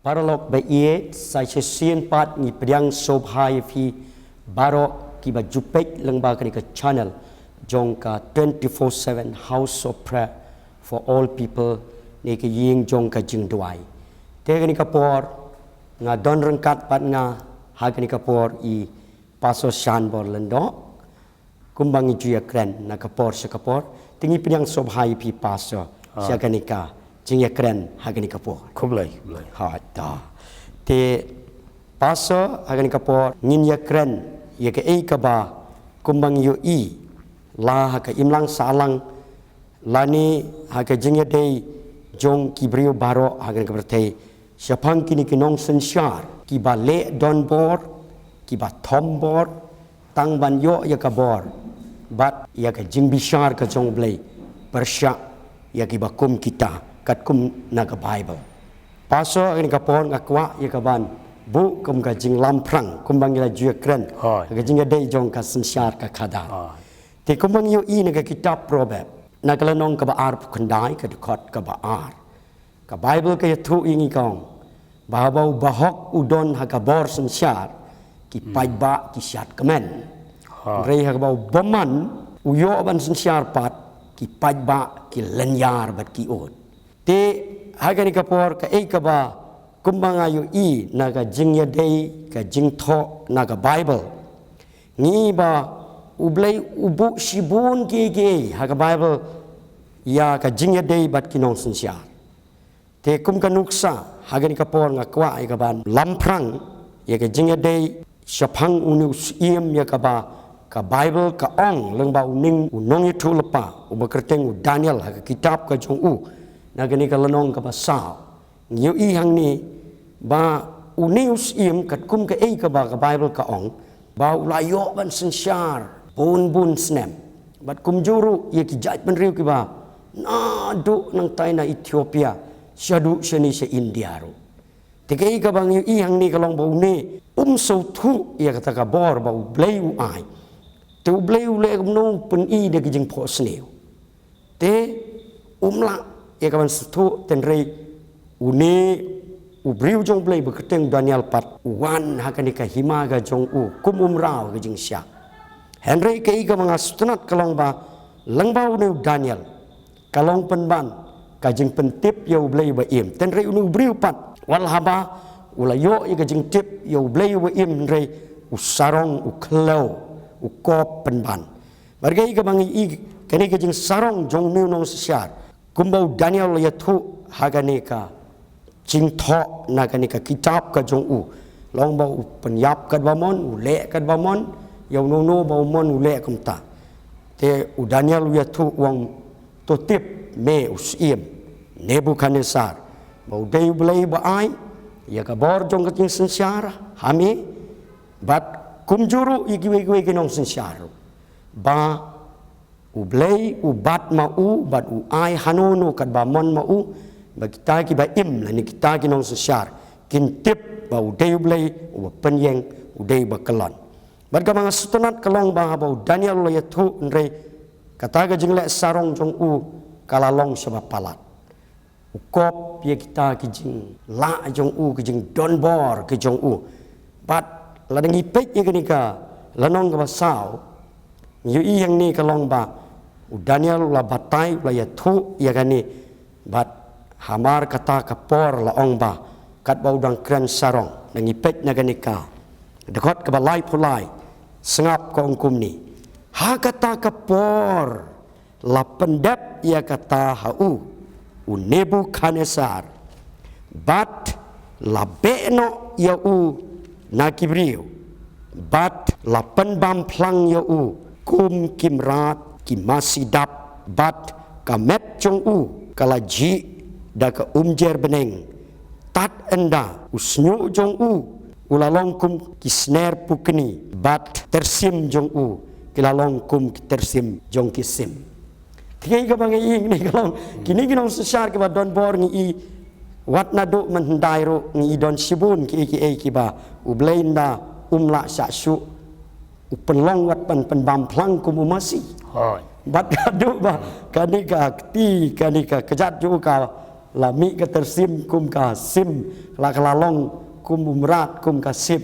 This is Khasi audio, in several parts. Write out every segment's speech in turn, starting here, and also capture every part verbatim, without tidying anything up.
Paralok ba ïeit, sa shisien pat ngi pdiang sngewbha ïa phi baroh kiba ju peit lyngba kane ka channel jong ka twenty-four seven House of Prayer for All People, ne ka ïing jong ka jingduwai. Te kane ka por nga don ryngkat bad nga ha kane ka por i Pastor Shanbor Lyngdoh. Kumba ngi ju ïakren na ka por sha ka por, te ngi pdiang sngewbha ïa phi Pastor sha kane ka jingïakren ha kane ka por. Khublei, khublei. Ha ta. Te Pastor, ha kane ka por ngin ïakren ïa kaei kaba kumba ngi ïohi la ha ka imlang sahlang lane ha ka jingïadei jong ki briew baroh ha kane ka pyrthei shaphang kine ki nongsynshar kiba leh donbor, kiba thombor, tang ban ïoh ïa ka bor bad ïa ka jingbishar ka jong U Blei pyrshah ïa kiba kum kita katkum na ka Baibl. Pastor, ha kane ka por nga kwah ïa ka ban buh kum ka jinglamphrang kumba ngi la ju ïakren ha ka jingïadei jong ka synshar ka khadar. Te kumba ngi ïohi na ka kitab Proverb na ka lynnong kaba arphew khyndai, ka dkhot kaba ar, ka Baibl ka ïathuh ïa ngi ka ong ba haba u bahok u don ha ka bor synshar, ki paidbah ki shad kmen. Hynrei haba u bymman u ïoh ban synshar pat, ki paidbah ki lynñiar bad ki ud. Te ha kane ka por kaei kaba kumba nga ïohi na ka jingïadei ka jingthoh na ka Baibl, ngi ba U Blei u buh shibun kiei kiei ha ka Baibl ïa ka jingïadei bad ki nongsynshar. Te kum ka nuksa ha kane ka por nga kwah ïa ka ban lamphrang ïa ka jingïadei shaphang une u syiem ïa kaba ka Baibl ka ong lyngba une u nongïathuhlypa uba kyrteng u Daniel ha ka kitab ka jong u na kane ka lynnong kaba saw. Ngi ïohi hangne ba une u syiem katkum kaei kaba ka Baibl ka ong ba u la ïoh ban synshar bun bun snem bad kumjuh ruh ïa ki jaitbynriew kiba naduh nangtai na Ethiopia shaduh shane sha India ruh. Te kaei kaba ngi ïohi hangne ka long ba une um sngewthuh ïa kata ka bor ba U Blei u ai. Te U Blei u leh kumno, u pyni da ki jingphohsniew. Te um lah ïa ka ban sngewthuh, hynrei une u briew jong U Blei ba kyrteng u Daniel pat u wan ha kane ka hima ka jong u kum u mraw ka jingshah. Hynrei kaei kaba nga sngewtynnat ka long ba lyngba une u Daniel ka long pynban ka jingpyntip ïa U Blei uba im. Hynrei une u briew pat wat la haba u la ïoh ïa ka jingtip ïa U Blei uba im, hynrei u sarong, u khlaw, u kop pynban. Bad kaei kaba ngi i, kane ka jingsarong jong une u nongsynshar, kumba u Daniel u la ïathuh ha kane ka jingthoh na kane ka kitab ka jong u, long ba u pynïap katba mon, u leh katba mon, ïa uno uno ba u mon u leh kumta. Te u Daniel u ïathuh u ong, to tip me u syiem Nebukhadnessar ba u dei U Blei ba ai ïa ka bor jong ka jingsynshar ha me bad kumjuh ruh ïa kiwei kiwei ki nongsynshar ruh, ba U Blei u bat ma u bad u ai hano hano katba mon ma u, ba kita kiba im lane kita ki nongsynshar kin tip ba u dei U Blei uba pynïeng, u dei uba kyllon. Bad kaba nga sngewtynnat ka long ba haba u Daniel u la ïathuh, hynrei kata ka jingleh sarong jong u ka la long shaba palat. U kop ïa kita ki jinglah jong u, ki jingdonbor ki jong u. Bad lada ngi peit ïa kane ka lynnong kaba saw, ngi ïohi hangne ka long ba u Daniel u la batai, u la ïathuh ïa kane. Bad hamar kata ka por la ong ba katba u dang kren sarong, lada ngi peit na kane ka dkhot kaba laiphew lai, sngap, ka ong kumne: Ha kata ka por la pyndep ïa kata ha u, u Nebukhadnessar, bad la beh noh ïa u na ki briew, bad la pynbam phlang ïa u kum ki mrad ki masi dap, bad ka met jong u ka la jih da ka umjer bneng, tad ynda u shñiuh jong u u la long kum ki sner pukni, bad tyrsim jong u ki la long kum ki tyrsim jong ki sim. Te kaei kaba ngi i hangne ka long, kine ki nongsynshar kiba donbor ngi i, wat naduh mynhyndai ruh ngi i don shibun kiei kiei kiba U Blei ynda um lah shah shuh u pynlong wat ban pynbam phlang kum u masi. Hooid. Bad naduh ba kane ka kti, kane ka kjat jong u ka La mih ka tyrsim kum ka sim, la ka la long kum u mrad kum ka sim.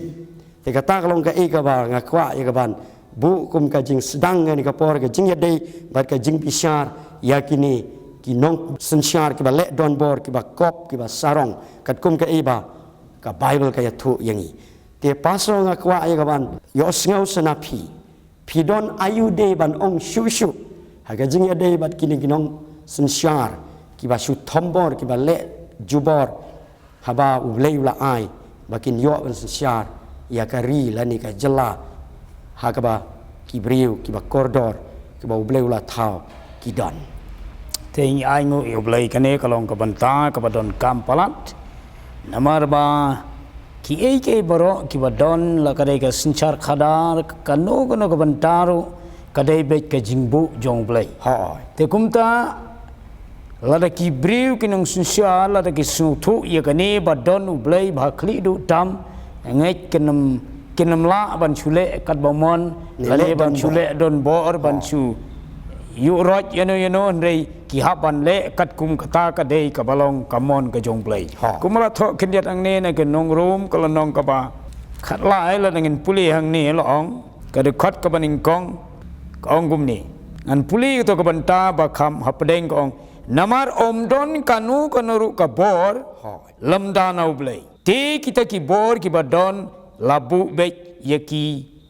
Te kata ka long kaei kaba nga kwah ïa ka ban buh kum ka jingsdang kane ka por, ka jingïadei bad ka jingbishar ïa kine ki nongsynshar kiba leh donbor, kiba kop, kiba sarong, katkum kaei ba ka Baibl ka ïathuh ïa ngi. Te pastor, nga kwah ïa ka ban ïohsngew sa na phi. Phi don aïu de ban ong shuh shuh ha ka jingïadei bad kine ki nongsynshar kiba shu thombor, kiba leh jubor, haba U Blei u la ai ba kin ïoh ban synshar ïa ka ri lane ka jylla ha kaba ki briew kiba kordor, kiba U Blei u la thaw, ki don? Te ngi ainguh ïa U Blei, kane ka long ka bynta kaba donkam palat. Namar ba kiei kiei baroh kiba don, la ka dei ka synshar khadar, kano kano ka bynta ruh, ka dei beit ka jingbuh jong U Blei. Hooid. Te kumta, lada ki briew ki nongsynshar, lada ki sngewthuh ïa kane ba don U Blei ba ha khlieh duh tam, ngeit kin ym, kin ym lah ban shu leh katba mon, ne lane leh ban shu donbor, leh donbor, ban, oh, shu ïuh roit ïano ïano, hynrei ki hap ban leh katkum kata ka dei kaba long ka mon ka jong U Blei. Ha. Kumba la thoh khyndiat hangne na ka nong Rom ka lynnong kaba khatlai, lada ngin pule hangne la ong, ka dkhot kaba nyngkong ka ong kumne. Ngan pule kato ka bynta ba kham hapdeng, ka ong, namar ym don kano kano ruh ka bor, ha, lymda na U Blei. Te kita ki bor kiba don la buh beit ïa ki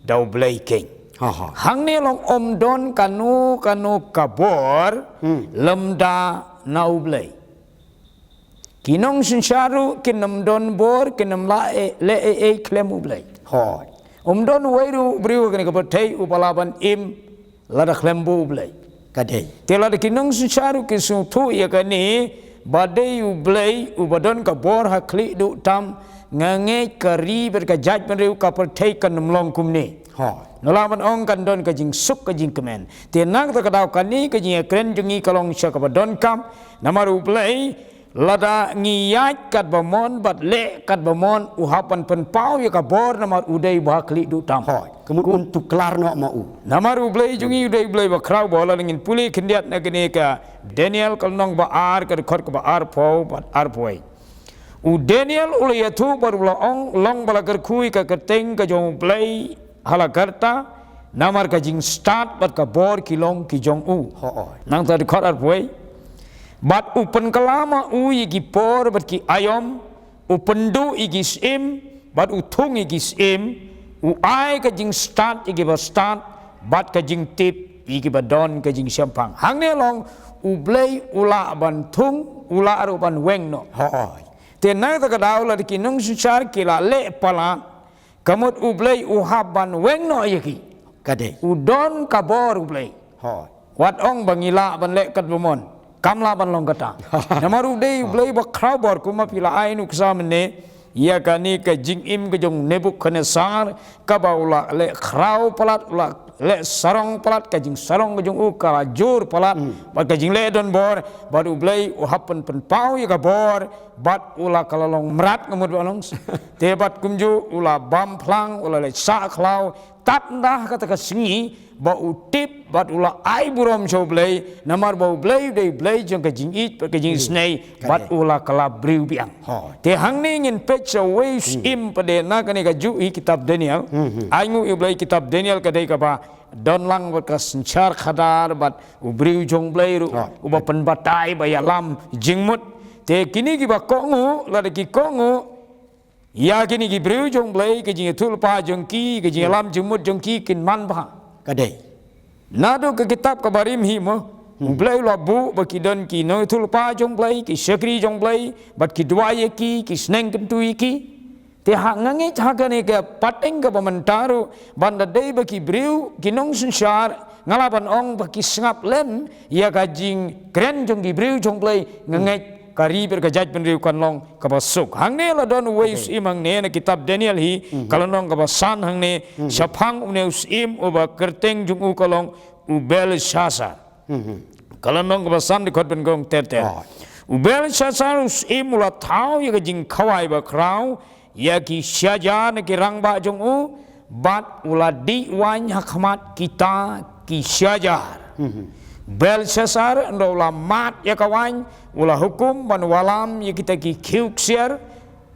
da U Blei keiñ. Ha, ha. Hangne long ym don kano kano ka bor, hmm, lymda na U Blei. Ki nongsynshar ruh kin ym don bor, kin ym lah ei, leh ei ei khlem U Blei. Hooid. Ym don uwei ruh u briew ha kane ka pyrthei uba lah ban im lada khlem buh U Blei. Ka dei. Te lada ki nongsynshar ruh ki sngewthuh ïa kane ba dei U Blei uba don ka bor ha khlieh duh tam, nga ngeit ka ri bad ka jaitbynriew, ka pyrthei kan ym long kumne. Hooid. Nga lah ban ong kan don ka jingsuk ka jingkmen. Te na kata ka daw kane ka jingïakren jong ngi ka long sha kaba donkam, namar U Blei, lada ngi ïaid katba mon bad leh katba mon, u hap ban pynpaw ïa ka bor, namar u dei uba ha khlieh duh tam. Hooid. Ka mut un tuklar noh ma u. Namar U Blei jong ngi u dei U Blei ba khraw bor. Lada ngin pule khyndiat na kane ka Daniel ka lynnong ba ar, ka dkhot kaba arphew bad arphew wei. U Daniel u la ïathuh bad u la ong, long ba la kyrkhu ïa ka kyrteng ka jong U Blei ha la karta, namar ka jingstad bad ka bor ki long ki jong u. Hooid. Nangta dkhot arphew wei. Bad u pynkylla ma u ïa ki por bad ki aïom, u pynduh ïa ki syiem bad u thung ïa ki syiem, u ai ka jingstad ïa kiba stad bad ka jingtip ïa kiba don ka jingshemphang. Hangne long U Blei u lah ban thung, u lah ruh ban weng noh. Hooid. Te na kata ka daw lada ki nongsynshar ki la leh palat, ka mut U Blei u hap ban weng noh ïa ki. Ka dei. U don ka bor U Blei. Hooid. Wat ong ba ngi lah ban leh katba mon. Kam lah ban long kata. Namar u dei U Blei ba khraw bor, kumba phi la ai nuksa mynne ïa kane ka jingim ka jong Nebukhadnessar, kaba u la leh khraw palat, u la leh sarong palat, ka jingsarong ka jong u ka la jur palat, hmm, bad ka jingleh donbor, bad U Blei u hap pyn, pynpaw ïa ka bor, bad u la ka la long mrad, nga mut ba long. Te bad kumjuh u la bam phlang, u la leit sah khlaw, tad ynda kata ka sngi ba u tip bad u la ai burom sha U Blei, namar ba U Blei u dei U Blei jong ka jingïeit bad ka jingisynei, hmm, bad u la kylla briew biang. Hooid. Te hangne ngin peit sa uwei u, hmm, syiem pat de na kane kajuh hi kitab Daniel. Hmm, hmm. Ainguh ïa U Blei, kitab Daniel ka dei kaba don lang bad ka synshar khadar bad u briew jong U Blei ruh, hooid, uba pynbatai ba ïalam jingmut. Te kine kiba kohnguh, lada ki kohnguh ïa kine ki briew jong U Blei, ka jingïathuhlypa jong ki, ka jingïalam jingmut jong ki kin man bha. Ka dei. Naduh ka kitab ka barim hi mo, hmm, U Blei u la buh ba ki don ki nongïathuhlypa jong U Blei, ki shakri jong U Blei, bad ki duwai ïa ki, ki sneng kyntu ïa ki. Te ha nga ngeit ha kane ka pateng kaba mynta ruh, ban da dei ba ki briew, ki nongsynshar, nga lah ban ong ba ki sngap lem ïa ka jingkren jong ki briew jong U Blei, nga, hmm, ngeit ka ri bad ka jaitbynriew kan long kaba suk. Hangne la don uwei, okay, u syiem hangne na kitab Daniel hi, mhm, ka lynnong kaba san hangne, mhm, shaphang une u syiem uba kyrteng jong u ka long u Belshassar. Mhm. Ka lynnong kaba san dkhot pynkhong ter ter. Oh. U Belshassar u syiem u la thaw ïa ka jingkhawai bakhraw ïa ki shihajar na ki rangbah jong u, bad u la dih waiñ ha khmat kita ki shihajar. Mhm. Belshassar, ynda u la mad ïa ka waiñ, u la hukum ban wallam ïa kita ki khiew ksiar,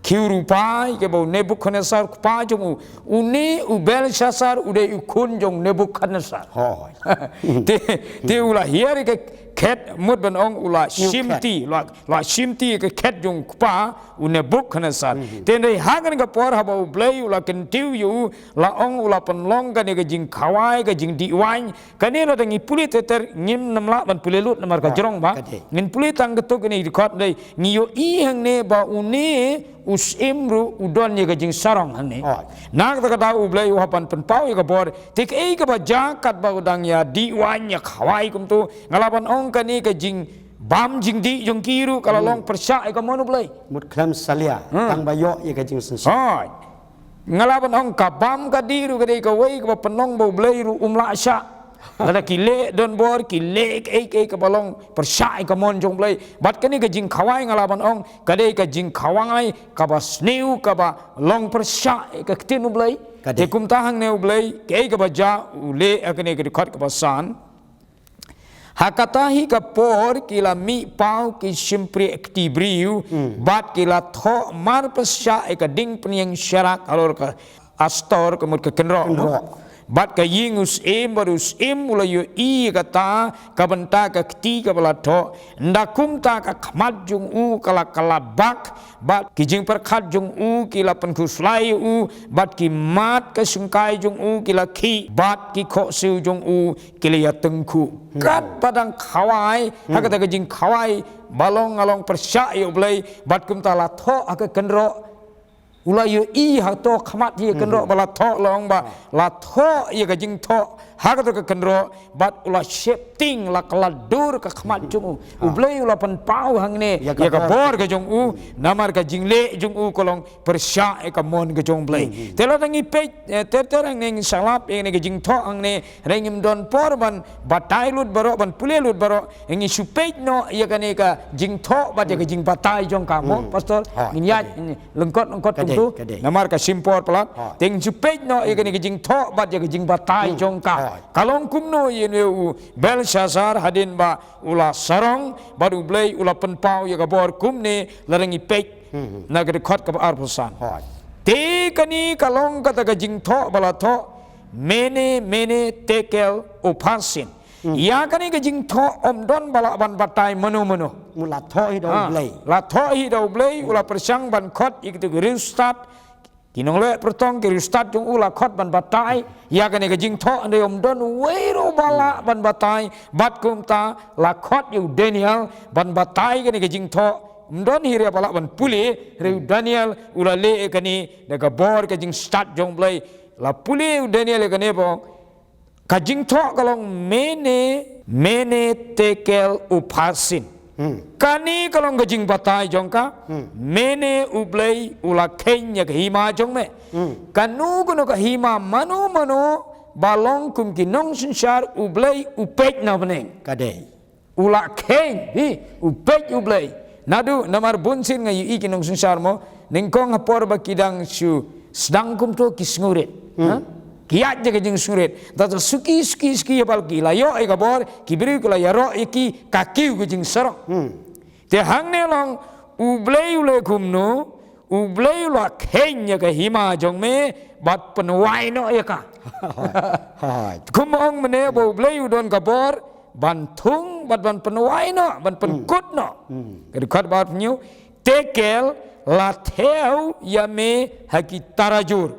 khiew rupa, ïa kiba u Nebukhadnessar u kpa jong u. Une u Belshassar u dei u khun jong u Nebukhadnessar. Hooid. Te, te u la hiar ïa ka khet, mut ban ong u la shimti, la, la shimti ïa ka khet jong u kpa, u Nebukhadnessar. Te hynrei ha kane ka por haba U Blei u la kyntiew ïa u, la ong u la pynlong kane ka jingkhawai, ka jingdih waiñ, kane lada ngi pule ter ter ngim nym lah ban pule lut namar ka jrong ba. Ngin pule tang katto katne ki dkhot, hynrei ngi ïohi hangne ba une u syiem ruh u don ïa ka jingsarong hangne. Na kata ka daw U Blei u hap ban pynpaw ïa ka bor, te kaei kaba jia katba u dang ïa dih waiñ ïa khawai kumto, nga lah ban ong kane ka jingbam jingdih jong ki ruh ka la long pyrshah ïa ka mon U Blei. Mut khlem salia, tang ba ïoh ïa ka jingsynshar. Nga lah ban ong ka bam ka dih ruh ka dei kawei kaba pynlong ba U Blei ruh um lah shah. Lada ki leh don bor, ki leh kaei kaei kaba long pyrshah ïa ka mon jong U Blei. Bad kane ka jingkhawai nga lah ban ong ka dei ka jingkhawai kaba sniew kaba long pyrshah ïa ka ktien U Blei. Te kumta hangne U Blei kaei kaba jia u leh ha kane ka dkhot kaba san. Ha kata hi ka por ki la mih paw ki shympriahkti briew, bad ki la thoh marpyrshah ïa ka dieng pynïeng sharak halor ka Astor, ka mut ka kynroh. Bad ka ïing u syiem, bad u syiem u la ïohi ïa kata ka bynta ka kti kaba la thoh. Ynda kumta ka khmat jong u ka la kylla bak, bad ki jingpyrkhat jong u ki la pynkhuslai ïa u, bad ki mat ka shongkai jong u ki la khih, bad ki khohsiew jong u ki la ïatyngkhuh. Katba dang khawai ha kata ka jingkhawai ba long, nga long pyrshah ïa U Blei, bad kumta la thoh ha ka kynroh. U la ïohi ha kato ka khmat hi ka kynroh ba la thoh, la ong ba la thoh ïa ka jingthoh ha kato ka kynroh, bad u la sheptieng, la kylla dur ka khmat jong u. U Blei u la pynpaw hangne ïa ka bor ka jong u, namar ka jingleh jong u ka long pyrshah ïa ka mon ka jong U Blei. Te lada ngi peit ter ter hangne, ngi sa lap ïa kane ka jingthoh hangne, hynrei ngim don por ban batai lut baroh, ban pule lut baroh. Ngi shu peit noh ïa kane ka jingthoh bad ïa ka jingbatai jong ka, mo Pastor. Ngin ïaid lyngkot lyngkot kumto namar ka shim por palat. Te ngi shu peit noh ïa kane ka jingthoh bad ïa ka jingbatai jong ka. Ka long kumno ïa une u Belshassar hadien ba u la sarong bad U Blei u la pynpaw ïa ka bor kumne, lada ngi peit na ka dkhot kaba arphew san. Te kane ka long kata ka jingthoh ba la thoh, Mene, Mene, Tekel, Upharsin. Ïa kane ka jingthoh ym don ba lah ban batai mano mano. Mut la thoh hi da U Blei. La thoh hi da U Blei, u la pyrshang ban khot ïa kito ki riewstad, ki nongleh pyrtong, ki riewstad jong u, la khot ban batai ïa kane ka jingthoh, hynrei ym don uwei ruh ba lah ban batai. Bad kumta la khot ïa u Daniel ban batai kane ka jingthoh. Ym don hi ruh ba lah ban pule, hynrei u Daniel u la leh ïa kane da ka bor ka jingstad jong U Blei. La pule u Daniel ïa kane ba ka jingthoh ka long Mene, Mene, Tekel, Upharsin. Kane ka long ka jingbatai jong ka. Mene, U Blei u la kheiñ ïa ka hima jong me. Kano kano ka hima mano mano ba long kum ki nongsynshar, U Blei u peit na bneng. Ka dei. U la kheiñ, hi, u peit U Blei. Naduh namar bunsien nga ïohi ki nongsynshar mo, nyngkong ha por ba ki dang shu sdang kumto ki sngewrit. Ki ïaid ïa ka jingsngewrit. Te suki suki suki ïa ba la ki la ïoh ïa ka bor, ki briew ki la ïaroh ïa ki, ka kiew ka jingsarong. Te hangne long U Blei u leh kumno, U Blei u la kheiñ ïa ka hima jong me bad pynwai noh ïa ka. Kumba ong mynne ba U Blei u don ka bor ban thung bad ban pynwai noh, ban pynkut noh. Ka dkhot ba arphew hynñiew, Tekel, la thew ïa me ha ki tarajur.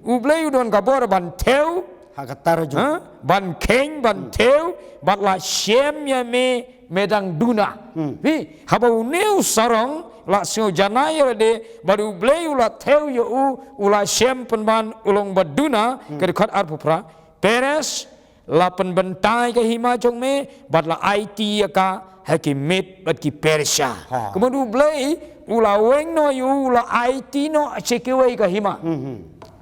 U Blei u don ka bor ban thew ha ka tarajur. Ban kheiñ, ban thew, bad la shem ïa me, me dang duna. Hi, haba une u sarong la sngew janai ïa lade, bad U Blei u la thew ïa u, u la shem pynban u long ba duna. Ka dkhot arphew phra, Peres, la pynbynta ïa ka hima jong me bad la aiti ïa ka ha ki Med bad ki Persia. Kumno U Blei u la weng noh ïa u, u la aiti noh sha kiwei ka hima.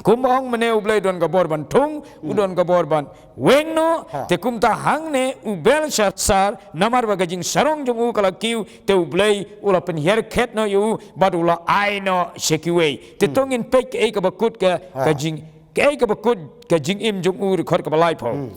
Kumba ong mynne U Blei don ka bor ban thung, u don ka bor ban weng noh. Te kumta hangne u Belshassar, namar ba ka jingsarong jong u ka la kiew, te U Blei u la pynhiar khet noh ïa u bad u la ai noh sha kiwei. Te to ngin peit kaei kaba kut ka, ka jing, kaei kaba kut ka jingim jong u, dkhot kaba laiphew.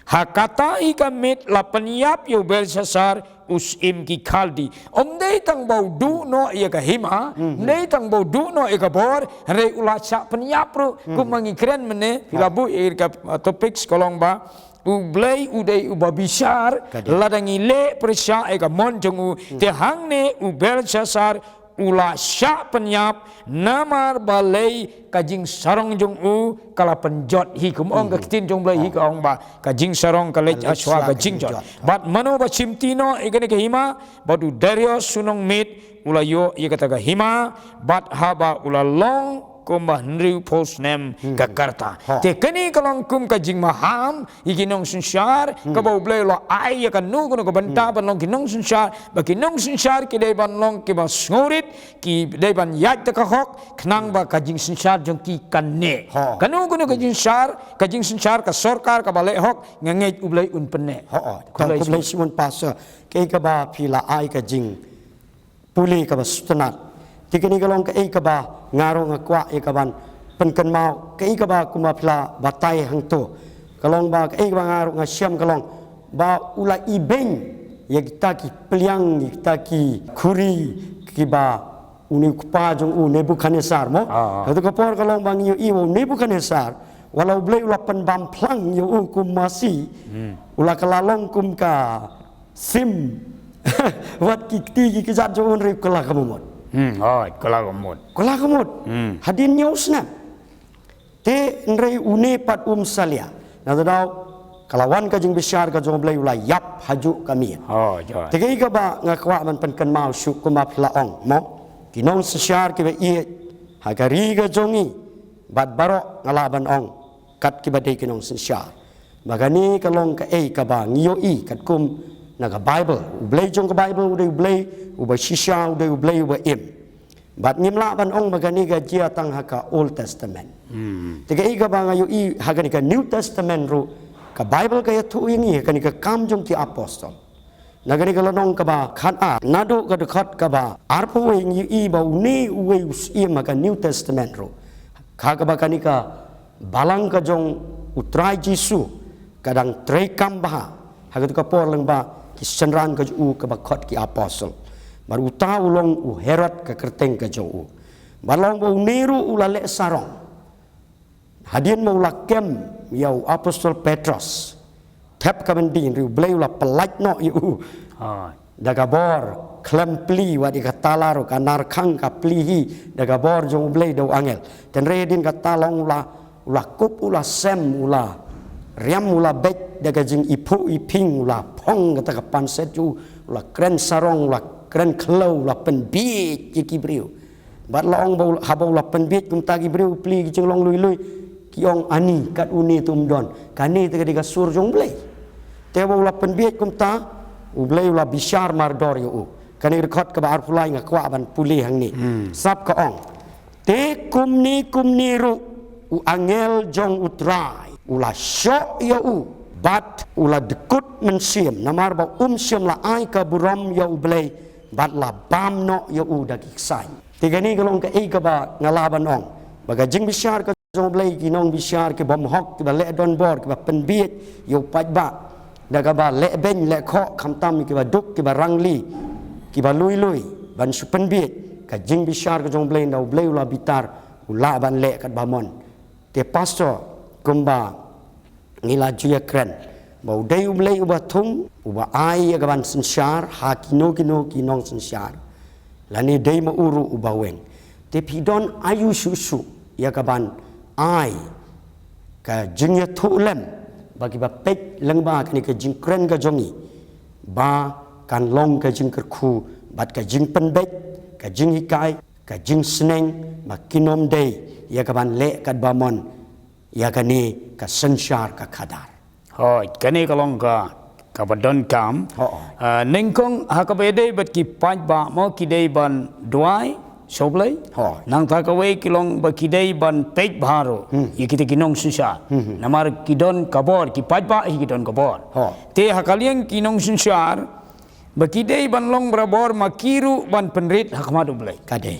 Ha kata hi ka miet la pynïap ïa u Belshassar u syiem ki Khaldi. Ym dei tang ba u duh noh ïa ka hima, ym dei tang ba u duh noh ïa ka bor, hynrei u la shah pynïap ruh. Kumba ngi kren mynne, phi la buh ïa ka, uh, topic ka long ba U Blei u dei uba bishar, lada ngi leh pyrshah ïa ka mon jong u. Te hangne u Belshassar u la shah pynïap, namar balei ka jingsarong jong u ka la pynjot hi. Kum ong ka ktien jong U Blei hi ka ong ba ka jingsarong ka leit shuwa ka jingjot. Bad mano ba shimti noh ïa kane ka hima? Bad u Darius u nongmiet u la ïoh ïa kata ka hima, bad haba u la long kumba hynriewphew snem ka karta. Te kane ka long kum ka jingmaham ïa ki nongsynshar, kaba U Blei u la ai ïa kano kano ka bynta ban long ki nongsynshar, ba ki nongsynshar ki dei ban long kiba sngewrit, ki dei ban ïaid da ka hok, khnang ba ka jingsynshar jong ki kan neh. Kano kano ka jingsynshar, ka jingsynshar ka sorkar kaba leh hok, nga ngeit U Blei un pynneh. Khublei shibun Pastor, kaei kaba phi la ai ka jing pule kaba sngewtynnat. Te kane ka long kaei kaba nga ruh nga kwah ïa ka ban pynkynmaw, kaei kaba kumba phi la batai hangto. Ka long ba kaei kaba nga ruh nga shem ka long ba u la ibeiñ ïa kita ki pliang, ïa kita ki khuri kiba une u kpa jong u Nebukhadnessar mo. Kato ka por ka long ba ngi ïohi ba u Nebukhadnessar, wat la U Blei u la pynbam phlang ïa u kum masi, u la kylla long kum ka sim. Wat ki kti ki kjat jong u hynrei kylla ka mut. Hmm, oh, kylla ka mut. Kylla ka mut. Hmm. Hadien hynñiew snem. Te hynrei une pat um salia. Nangta daw ka la wan ka jingbishar ka jong U Blei, u la ïap hajuh ka miet. Oh, jai. Te kaei kaba nga kwah ban pynkynmaw shuh kumba phi la ong mo, ki nongsynshar kiba ïeit ha ka ri ka jong ngi, bad baroh nga lah ban ong kat kiba dei ki nongsynshar. Ba kane ka long kaei kaba ngi ïohi katkum na ka Baibl. U Blei jong ka Baibl u dei U Blei uba shisha, u dei U Blei uba im. Bad ngim lah ban ong ba kane ka jia tang ha ka Old Testament. Hmm. Te kaei kaba nga ïohi ha kane ka New Testament ruh, ka Baibl ka ïathuh ïa ngi ha kane ka Kam jong ki Apostol, na kane ka lynnong kaba khatar, naduh ka dkhot kaba arphew wei, ngi ïohi ba une uwei u syiem ha ka New Testament ruh, ha kaba kane ka balang ka jong U Trai Jisu ka dang treikam bha, ha kato ka por lyngba ki synran ka jong u kaba khot ki Apostol. Bad uta u long u Herod ka kyrteng ka jong u. Bad long ba une ruh u la leh sarong. Hadien ba u la kem ïa u Apostol Petros, thep ka byndi, hynrei U Blei u la pyllait noh ïa u. Ah. Da ka bor khlem plie, wat ïa ka tala ruh ka narkhang ka plie hi da ka bor jong U Blei da u angel. Te hynrei hadien kata long u la, u la kup, u la sem, u la riam, u la beit da ka jingiphuh iphieng, u la phong kata ka panset jong u, u la kren sarong, u la kren khlaw, u la pynbieit ïa ki briew. Bad la ong ba u, haba u la pynbieit kumta ki briew plie ki jinglong lui lui, ki ong, ani kat une te um don. Kane te ka dei ka sur jong U Blei. Te haba u la pynbieit kumta, U Blei u la bishar mardor ïa u. Kane ka dkhot kaba arphew lai nga kwah ban pule hangne. Hmm. Sap ka ong, te kumne kumne ruh u angel jong U Trai u la shoh ïa u, bad u la dkut mynsiem, namar ba um shym la ai ka burom ïa U Blei, bad la bam noh ïa u da ki ksaiñ. Te kane ka long kaei kaba nga lah ban ong ba ka jingbishar ka jong U Blei, ki nongbishar ki bymhok, kiba leh donbor, kiba pynbieit ïa u paidbah da kaba leh beiñ leh khoh, khamtam kiba duk, kiba rangli, kiba lui lui ban shu pynbieit, ka jingbishar ka jong U Blei, ynda U Blei u la bitar, u lah ban leh katba mon. Te Pastor, kumba ngi la ju ïakren ba u dei U Blei uba thung, uba ai ïa ka ban synshar ha kino kino ki nongsynshar, lane dei ma u ruh uba weng. Te phi don aïu shuh shuh ïa ka ban ai ka jingïathuh lem ba kiba peit lyngba kane ka jingkren ka jong ngi, ba kan long ka jingkyrkhu bad ka jingpynbeit, ka jinghikai, ka jingsneng, ba kin ym dei ïa ka ban leh katba mon ïa kane ka synshar ka khadar. Hooid, kane ka long ka, kaba donkam. Hooid. Ah, nyngkong ha kaba ïadei bad ki paidbah mo, ki dei ban duwai sha U Blei. Hooid. Nangta kawei ka long ba ki dei ban peit bha ruh, hmm, ïa kita ki nongsynshar. Hmm, hmm. Namar ki don ka bor, ki paidbah hi ki don ka bor. Hooid. Te ha ka liang ki nongsynshar, ba ki dei ban long barabor ma ki ruh ban pynrit ha khmat U Blei. Ka dei.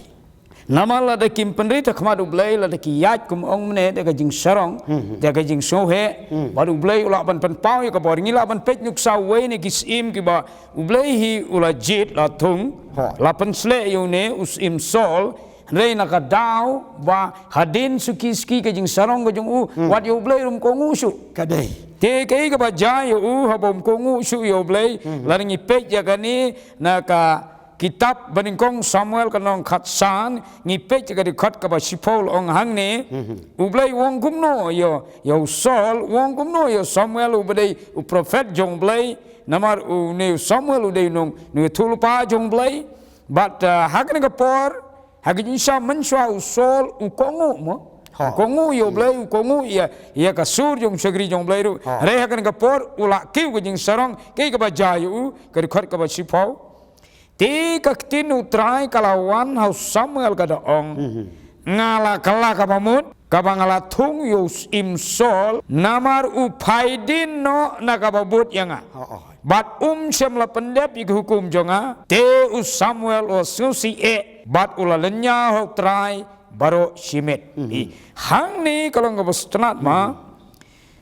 Namar lada kim pynrit ha khmat U Blei, lada ki ïaid kum ong mynne da ka jingsarong, da ka jingsngewheh, bad U Blei u lah ban pynpaw ïa ka bor. Ngi lah ban peit nuksa wei na ki syiem kiba U Blei hi u la jied, la thung, la pynsleh ïa une u syiem Saul, hynrei na ka daw ba hadien suki suki ka jingsarong ka jong u, wat ïa U Blei ruh um kohnguh shuh. Ka dei. Te kaei kaba jia ïa u haba um kohnguh shuh ïa U Blei, lada ngi peit ïa kane na ka kitab banyngkong Samuel ka lynnong khatsan, ngi peit ïa ka dkhot kaba shiphew, la ong hangne, U Blei u ong kumno ïa, ïa u Saul, u ong kumno ïa u Samuel uba dei u prophet jong U Blei, namar une u Samuel u dei u nong, u nongïathuhlypa jong U Blei, bad, ah, ha kane ka por, ha ka jingshisha mynshuwa u Saul u kohnguh mo. U kohnguh ïa U Blei, u kohnguh ïa, ïa ka sur jong u shakri jong U Blei ruh. Hynrei ha kane ka por u la kiew ka jingsarong, kaei kaba jia ïa u, ka dkhot kaba shiphew. Te ka ktien U Trai ka la wan ha u Samuel ka da ong, nga la kylla kaba mut kaba nga la thung ïa u syiem Saul, namar u phai dien noh na kaba bud ïa nga. Bad um shym la pyndep ïa ki hukum jong nga. Te u Samuel u la sngewsih eh bad u la lynñiaw ha U Trai baroh shi miet. Hangne ka long kaba sngewtynnat ma,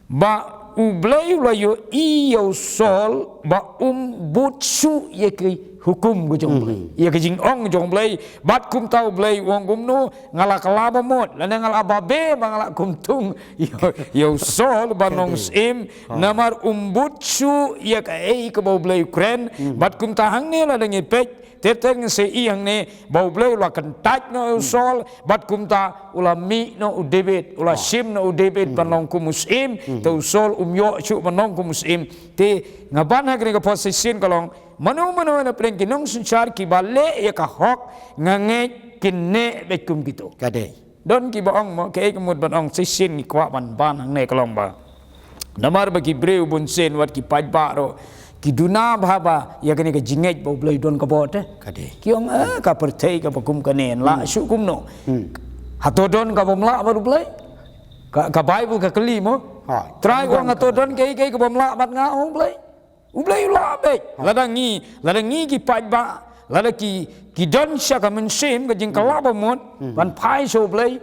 ba U Blei u la ïohi ïa u Saul ba um bud shuh ïa ki hukum ka jong U Blei, ïa ka jingong jong U Blei. Bad kumta U Blei u ong kumno, nga la kylla ba mut, lane nga la babe ba nga la kum thung ïa, ïa u Saul ban long syiem, namar um bud shuh ïa kaei kaba U Blei u kren. Bad kumta hangne lada ngi peit, ter ter ngin sa ïohi hangne ba U Blei u la kyntait noh ïa u Saul, bad kumta u la mih noh u David, u la shim noh u David ban long kum u syiem, te u Saul um ïoh shuh ban long kum u syiem. Te nga ban ha kane ka por shisien ka long, mano mano na pdeng ki nongsynshar kiba leh ïa ka hok, nga ngeit kin neh beit kum kito. Ka dei. Don kiba ong mo, kaei ka mut ban ong shisien ngi kwah ban ban hangne ka long ba, namar ba ki briew bunsien wat ki paidbah ruh ki duna bha ba ïa kane ka jingngeit ba U Blei u don ka bor te. Ka dei. Ki ong, eh, ka pyrthei kaba kum kane, lah shuh kumno. Hato don kabym lah bad U Blei? Ka, ka Baibl ka kylli mo. Trai u ong, hato don kaei kaei kabym lah bad nga, ong U Blei. U Blei u lah beit. Lada ngi, lada ngi ki paidbah, lada ki, ki don sha ka mynsiem ka jingkylla ba mut ban phai sha U Blei,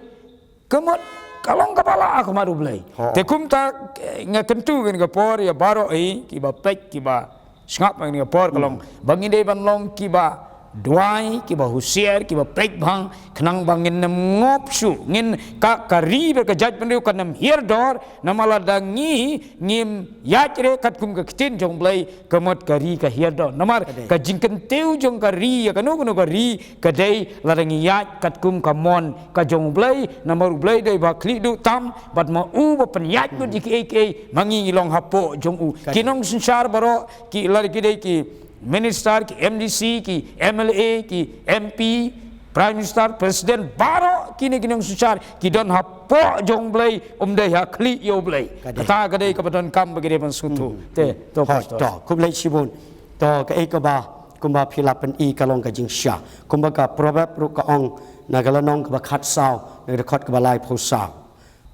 ka mut ka long kaba lah ha khmat U Blei. Te kumta, eh, nga kyntu kane ka por ïa baroh hi kiba peit, kiba sngap kane ka por, ka long ba ngi dei ban long kiba duwai, kiba husiar, kiba peit bha, khnang ba ngin nym ngop shuh, ngin ka, ka ri bad ka jaitbynriew kan nym hiar dor. Namar lada ngi ngim ïaid re katkum ka ktien jong U Blei, ka mut ka ri ka hiar dor. Namar ka jingkyntiew jong ka ri ïa kano kano ka ri ka dei lada ngi ïaid katkum ka mon ka jong U Blei. Namar U Blei dei ba khlieh duh tam, bad ma u ba pynïaid mut ïa kiei kiei, ma ngi ngi long hapoh jong u. Ki nongsynshar baroh, ki lada ki dei ki minister, ki M D C, ki M L A, ki M P, Prime Minister, President, baroh kine ki nongsynshar ki don hapoh jong U Blei, um dei ha khlieh ïa U Blei. Kata ka dei kaba donkam ba ki dei ban sngewthuh. Te to, Pastor. To, khublei shibun. To, kaei kaba kumba phi la pyni ka long ka jingshisha. Kumba ka Proverb ruh ka ong na ka lynnong kaba khatsaw, na ka dkhot kaba laiphew saw.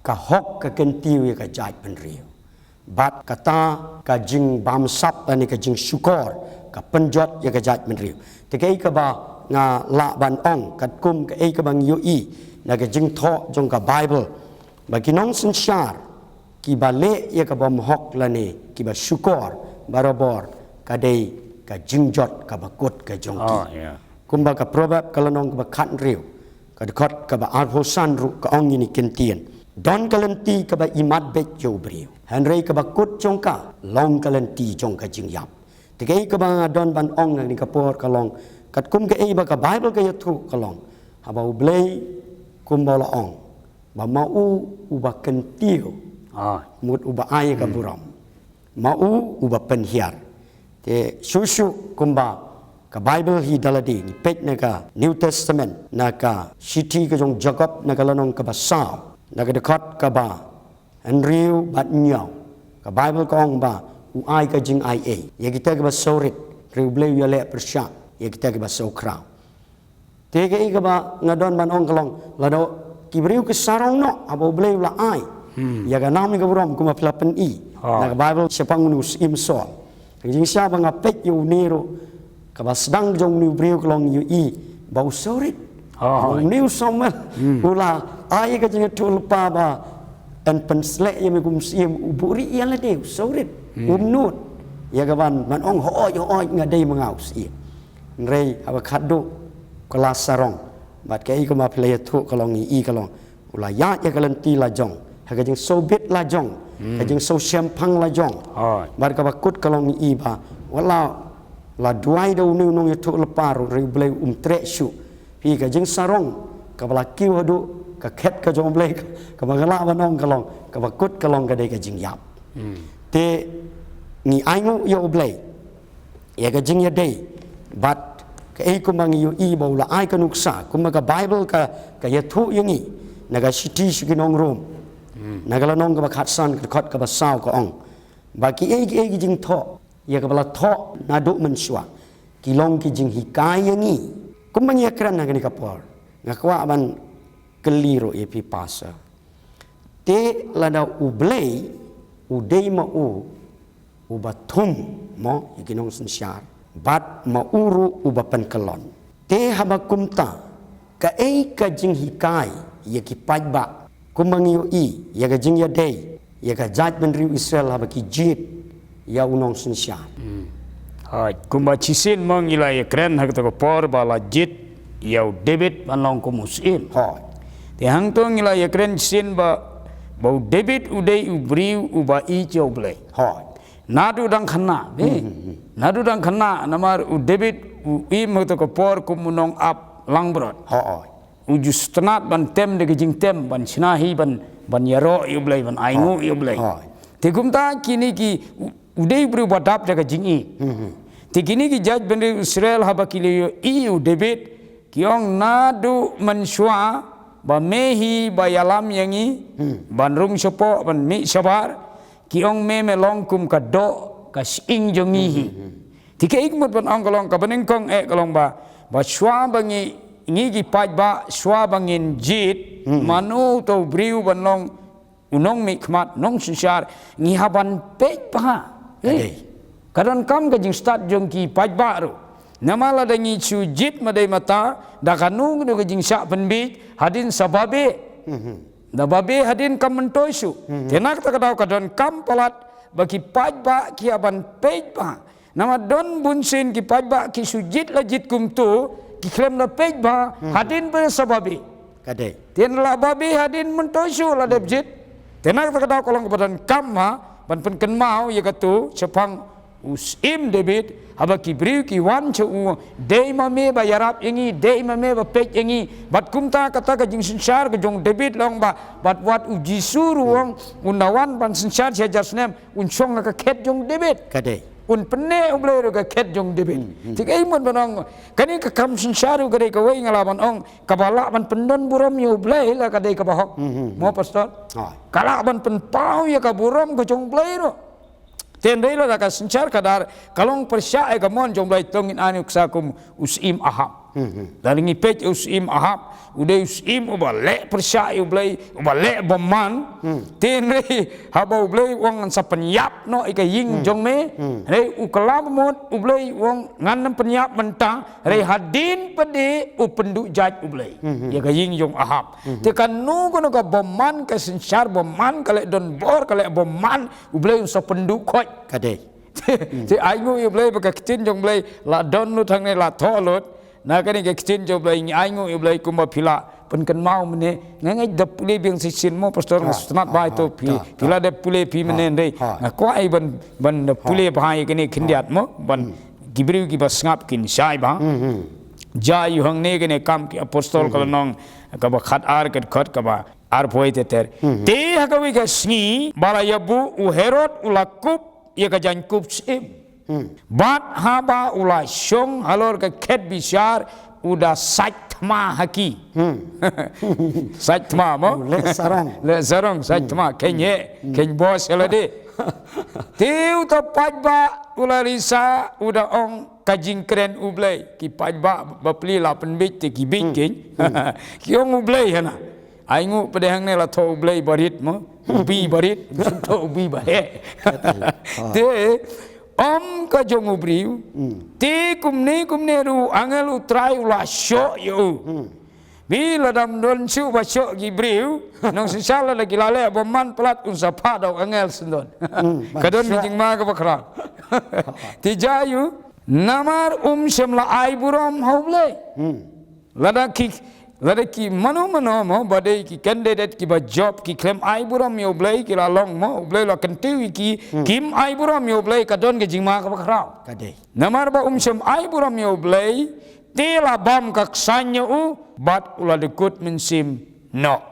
Ka hok ka kyntiew ïa ka jaitbynriew. Bad kata ka jingbamsap lane ka jingshukor ka pynjot ïa ka jaitbynriew. Te kaei kaba nga lah ban ong katkum kaei kaba ngi ïohi na ka jingthoh jong ka Baibl, ba ki nongsynshar kiba leh ïa ka bymhok lane kiba shukor barabor, ka dei ka jingjot kaba kut ka jong ki. Kumba ka Proverb ka lynnong kaba khathynriew, ka dkhot kaba arphew san ruh ka ong ïa kine ki ktien. Don ka lynti kaba imat beit ïa u briew, hynrei kaba kut jong ka long ka lynti jong ka jingïap. Te kaei kaba nga don ban ong na kane ka por ka long, katkum kaei ba ka Baibl ka ïathuh ka long, haba U Blei kumba la ong, ba ma u uba kyntiew, mut uba ai ka burom. Ma u uba pynhiar. Te shuh shuh kumba ka Baibl hi da lade, ngi peit na ka New Testament, na ka shithi ka jong Jakob, na ka lynnong kaba saw, na ka dkhot kaba hynriew bad hynñiew. Ka Baibl ka ong ba u ai ka jingaiei ïa kita kiba sawrit, hynrei U Blei u ïaleh pyrshah ïa kita kiba sawkhraw. Te kaei kaba nga don ban ong ka long, lada ki briew ki sarong noh, haba U Blei u la ai ïa ka nam ïa ka burom kumba phi la pyni na ka Baibl shaphang une u syiem Saul. Ka jingshisha ba nga peit ïa une ruh, kaba sdang jong une u briew ka long ïohi ba u sawrit. Oh. Une u Samuel u la ai ka jingïathuhlypa ba yn pynsleh ïa me kum syiem, u buhrieh ïa lade, u sawrit, um nud ïa ka ban, ban ong, hooid, hooid, nga dei ma nga u syiem. Hynrei haba khatduh ka la sarong, bad kaei kaba phi la ïathuh ka long, ngi i ka long, u la ïaid ïa ka lynti la jong ha ka jingsngewbit la jong, ka jingsngewshemphang la jong. Hooid. Bad kaba kut ka long, ngi i ba wat la, la duwai da une u nongïathuhlypa ruh, hynrei U Blei um treh shuh. Phi, ka jingsarong kaba la kiew haduh ka khet ka jong U Blei, kaba nga lah ban ong ka long, kaba kut ka long ka dei ka jingïap. Te ngi ainguh ïa U Blei ïa ka jingïadei bad kaei kumba ngi ïohi ba u la ai ka nuksa, kumba ka Baibl ka, ka ïathuh ïa ngi na ka shithi sha ki nong Rom, na ka lynnong kaba khatsan, ka dkhot kaba saw, ka ong ba kiei kiei ki jingthoh ïa kaba la thoh naduh mynshuwa ki long ki jinghikai ïa ngi. Kumba ngi ïakren ha kane ka por, nga kwah ban kylli ruh ïa phi, Pastor. Te lada U Blei u dei ma u uba thum, mo, ïa ki nongsynshar, bad ma u ruh uba pynkyllon, te haba kumta, kaei ka jinghikai ïa ki paidbah kumba ngi ïohi ïa ka jingïadei ïa ka jaitbynriew Israel haba ki jied ïa u nongsynshar? Hooid, kumba shisien ma ngi la ïakren ha kata ka por ba la jied ïa u David ban long kum u syiem. Hooid. Te hangto ngi la ïakren shisien ba, ba u David u dei u briew uba ïeit ïa U Blei. Hooid. Naduh dang khynnah, eh. Naduh dang khynnah, namar u David u im ha kata ka por kum u nongap langbrot. Hooid. U ju sngewtynnat ban tem da ka jingtem, ban shna hi, ban, ban ïaroh ïa U Blei, ban ainguh ïa U Blei. Hooid. Te kumta kine ki, u, u dei u briew ba dap da ka jingïeit. Te kine ki jaitbynriew Israel haba ki la ïohi ïa u David, ki ong, naduh mynshuwa ba me hi ba ïalam ïa ngi, ban rung shapoh, ban mih shabar, ki ong me, me long kum ka doh ka sying jong ngi hi. Te kaei ka mut ban ong ka long, kaba nyngkong eh ka long ba, ba shuwa ba ngi, ngi ki paidbah, shuwa ba ngin jied mano uto u briew ban long u nongmihkhmat, nongsynshar, ngi hap ban peit bha. Ka dei. Ka donkam ka jingstad jong ki paidbah ruh. Namar lada ngi shu jied ma dei mata, da kano kano ka jingshah pynbiej, hadien sa babe. Da babe hadien kam myntoi shuh. Te na kata ka daw ka donkam palat ba ki paidbah ki hap ban peit bha. Namar don bunsien ki paidbah ki shu jied la jied kumto, ki khlem da peit bha, hadien ba sa babe. Ka dei. Te la babe hadien myntoi shuh la dep jied. Te na kata ka daw ka long kaba donkam ha ban pynkynmaw ïa kato shaphang u Syiem David, haba ki briew ki wan sha u, dei ma me ba ïarap ïa ngi, dei ma me ba peit ïa ngi. Bad kumta kata ka jingsynshar ka jong David long ba, bad wat u Jisu ruh u ong, un da wan ban synshar shi hajar snem, un shong ha ka khet jong David. Ka dei. Un pynneh U Blei ruh ka khet jong David. Te kaei mut ban ong, kane ka kam synshar ruh ka dei kawei nga lah ban ong, kaba lah ban pyndon burom ïa U Blei la ka dei kaba hok. Mo, Pastor? Ka lah ban pynpaw ïa ka burom ka jong U Blei ruh. Te hynrei lada ka synshar ka dar, ka long pyrshah ïa ka mon jong U Blei, to ngin ai nuksa kum u Syiem Ahab. Lada ngi peit u Syiem Ahab, u dei u syiem uba leh pyrshah ïa U Blei, uba leh bymman. Te hynrei haba U Blei u ong ngan sa pynïap noh ïa ka ïing jong me, hynrei u kylla mut, U Blei u ong ngan nym pynïap mynta, hynrei hadien pat de u pynduh jait U Blei ïa ka ïing jong Ahab. Te kano kano ka bymman, ka synshar bymman, ka leh donbor, ka leh bymman, U Blei un sa pynduh khoit. Ka dei. Te ainguh ïa U Blei ba ka ktien jong U Blei la don lut hangne, la thoh lut. Na kane ka ktien jong U Blei ngi ainguh ïa U Blei kumba phi la pynkynmaw mynne. Nga ngeit da pule biang shisien mo, Pastor, nga sngewtynnat ba ito phi, phi la da pule phi mynne, hynrei nga kwah ban, ban da pule bha ïa kane khyndiat mo, ban ki briew kiba sngap kin shai bha. Jia ïa u hangne, kane Kam ki Apostol ka lynnong kaba khatar, ka dkhot kaba arphew wei ter ter. Te ha kawei ka sngi ba la ïabuh, u Herod u la kup ïa ka jaiñkup syiem. Bad haba u la shong halor ka khet bishar, u da sait thma ha ki. Sait thma mo? U leh sarong. Leh sarong, sait thma, kheiñ heh, kheiñ bos ïa lade. Te uta paidbah u la risa, u da ong, ka jingkren U Blei. Ki paidbah bapli la pynbiej te ki biej kein. Ki ong U Blei hana. Ainguh pat de hangne la thoh U Blei barit mo. U Blei barit, thoh U Blei baheh. Te ym ka jong u briew. Te kumne kumne ruh u angel U Trai u la shoh ïa u. Phi lada ym don shuh ba shoh ki briew, nongsynshar lada ki la leh bymman palat un sa phah da u angel syndon. Ka don ki jingma kaba khraw. Te jia ïa u, namar um shym la ai burom ha U Blei. Lada ki, lada ki mano mano mo, ba dei ki candidate kiba jop, ki khlem ai burom ïa U Blei, ki la long mo, U Blei la kyntiew ïa ki, kim ai burom ïa U Blei, ka don ka jingma kaba khraw. Ka dei. Namar ba um shym ai burom ïa U Blei, te la bam ka ksaiñ ïa u, bad u la dkut mynsiem noh.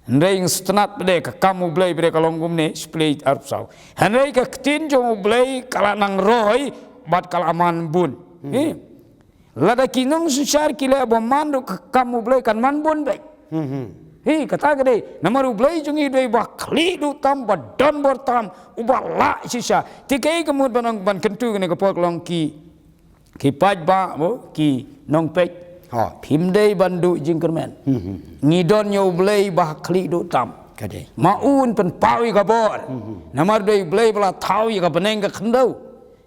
Hynrei ngi sngewtynnat ba dei ka kam U Blei ba dei ka long kumne, Shiphlei arphew saw. Hynrei ka ktien jong U Blei ka la nang roi, bad ka la man bun. Hi. Lada ki nongsynshar ki leh bymman ruh ka kam U Blei kan man bun beit. Hi, kata ka dei. Namar U Blei jong ngi dei ba khlieh duh tam, ba don bor tam, uba lah shisha. Te kaei ka mut ban ong ban kyntu kane ka por ka long ki, ki paidbah mo, ki nongpeit. Phim dei ban duh jingkyrmen. Ngi don ïa U Blei ba khlieh duh tam. Ka dei. Ma u un pynpaw ïa ka bor. Namar dei U Blei ba la thaw ïa ka bneng ka khyndew.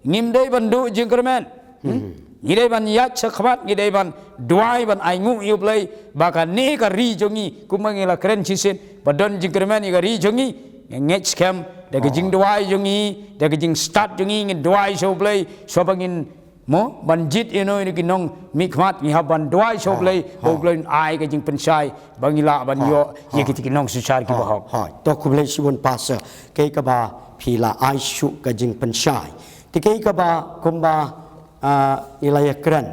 Ngim dei ban duh jingkyrmen. Ngi dei ban ïaid shakhmat, ngi dei ban duwai, ban ainguh ïa U Blei ba kane ka ri jong ngi, kumba ngi la kren shisien, ba don jingkyrmen ïa ka ri jong ngi. Ngi ngeit skhem da ka jingduwai jong ngi, da ka jingstad jong ngi, ngin duwai sha U Blei, shuwa ba ngin mo, ban jied ïa no ïa ki nongmihkhmat, ngi hap ban duwai sha U Blei, ba U Blei un ai ka jingpynshai, ba ngi lah ban ïoh ïa kita ki nongsynshar kiba hok. To khublei shibun Pastor, kaei kaba phi la ai shuh ka jingpynshai. Te kaei kaba kumba, ah, ngi la ïakren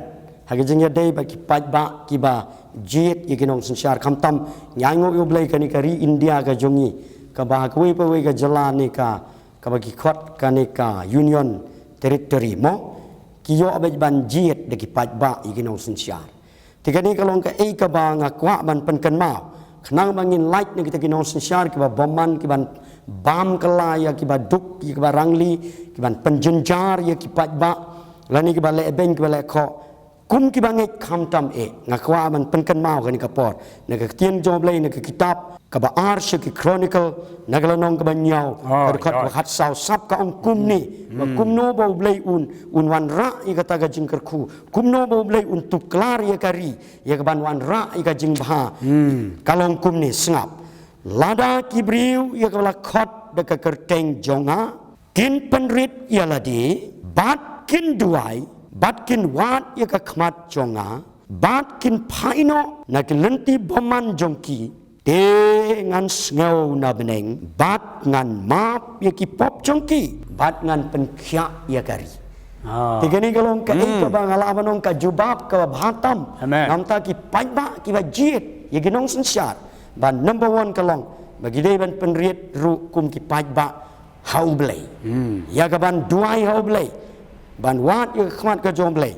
ha ka jingïadei bad ki paidbah kiba jied ïa ki nongsynshar, khamtam ngi ainguh ïa U Blei kane ka ri India ka jong ngi, kaba ha kawei pa kawei ka jylla ne ka, kaba ki khot kane ka Union Territory mo, ki ïoh beit ban jied da ki paidbah ïa ki nongsynshar. Te kane ka long kaei kaba nga kwah ban pynkynmaw, khnang ba ngin lait na kita ki nongsynshar kiba bymman, kiban bam kylla ïa kiba duk, ïa kiba rangli, kiban pynjynjar ïa ki paidbah, lane kiba leh beiñ, kiba leh khoh, kum kiba ngeit khamtam eh. Nga kwah ban pynkynmaw kane ka por na ka ktien jong U Blei, na ka kitab kaba ar sha ki Chronicle, na ka lynnong kaba hynñiew, ka dkhot kaba khatsaw, sap ka ong kumne, ba kumno ba U Blei un, un wanrah ïa kata ka jingkyrkhu, kumno ba U Blei un tuklar ïa ka ri ïa kaban wanrah ïa ka jingbha. Ka long kumne, sngap: Lada ki briew ïa kiba la khot da ka kyrteng jong nga kin pynrit ïa lade, bad kin duwai, bad kin wad ïa ka khmat jong nga, bad kin phai noh na ki lynti bymman jong ki, te ngan sngew na bneng bad ngan map ïa ki pop jong ki, bad ngan pynkhiah ïa ka ri. Te kane ka long kaei kaba nga lah ban ong ka jubab kaba bha tam na bynta ki paidbah kiba jied ïa ki nongsynshar. Ba number one ka long ba ki dei ban pynrit ruh kum ki paidbah ha U Blei. Ïa kaban duwai ha U Blei, ban wad ïa ka khmat ka jong U Blei,